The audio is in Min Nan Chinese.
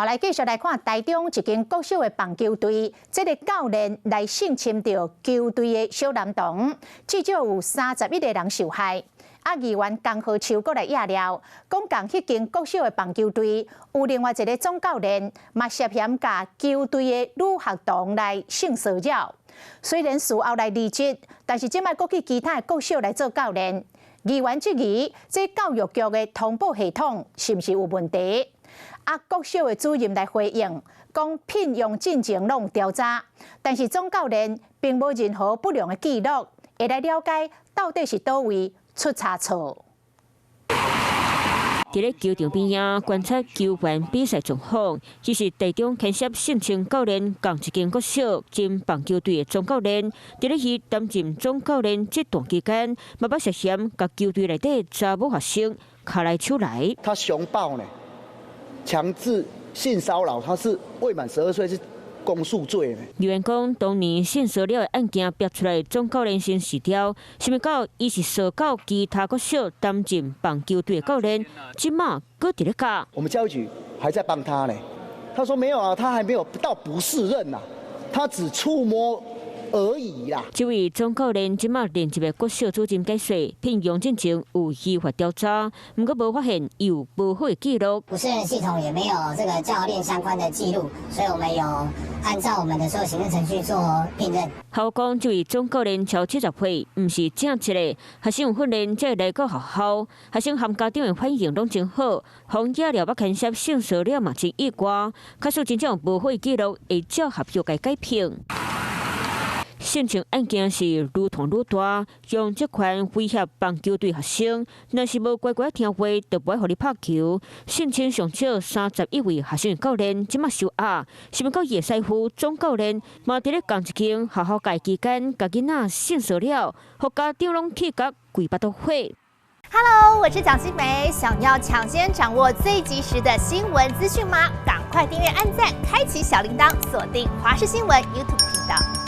好，來繼續來看台中一間國小的棒球隊，這个教練來性侵著球隊的小男童，至少有31個人受害。啊，議員江河秋閣來掖料，講仝彼間國小的棒球隊有另外一个總教練，嘛涉嫌共球隊的女學童來性騷擾。雖然事後來離職，但是這擺閣去其他的國小來做教練。議員質疑，這教育局的通報系統是毋是有問題？啊，國小的主任來回應，講聘用進前攏有調查，但是總教練並無任何不良的記錄，會來了解到底是佗位出差錯。佇咧球場邊仔觀察球員比賽狀況，這是台中牽涉性侵教練仝一間國小前棒球隊的總教練，佇咧伊擔任總教練這段期間，嘛捌涉嫌共球隊內底查某學生跤來手來。他熊抱呢，強制性騷擾，他是未滿12歲是公訴罪。議員講，當年性騷擾的案件爆出來，總教練先辭掉，想欲到伊是趖到其他國小擔任棒球隊的教練，這馬閣佇咧教。我們教育局還在幫他呢。他說沒有啊，他還沒有到不適任啊，他只觸摸而已啦。這位總教練這馬任職的國小主任解說，聘用進前有依法調查，毋過無發現有無好的記錄。不適任系統也沒有這個教練相關的記錄，所以我們有按照我們的所有行政程序做聘任。校講這位總教練超70歲，毋是正職的，學生有訓練才會來到學校，學生和家長的反應攏真好，予惹了捌牽涉性騷擾嘛真意外，假使真正有無好的記錄，會照合約共解聘。性侵案件是愈傳愈大，用這款威脅棒球隊學生，若是無乖乖聽話，就無愛予你拍球。性侵上少31位學生教練，這馬受壓，想欲到伊的師傅總教練，嘛佇咧仝一間學校教期間，共囡仔性騷擾，予家長攏氣甲規腹肚火。 Hello，我是蔣新梅，想要搶先掌握最及時的新聞資訊嗎？趕快訂閱、按讚、開啟小鈴鐺，鎖定華視新聞 YouTube 頻道。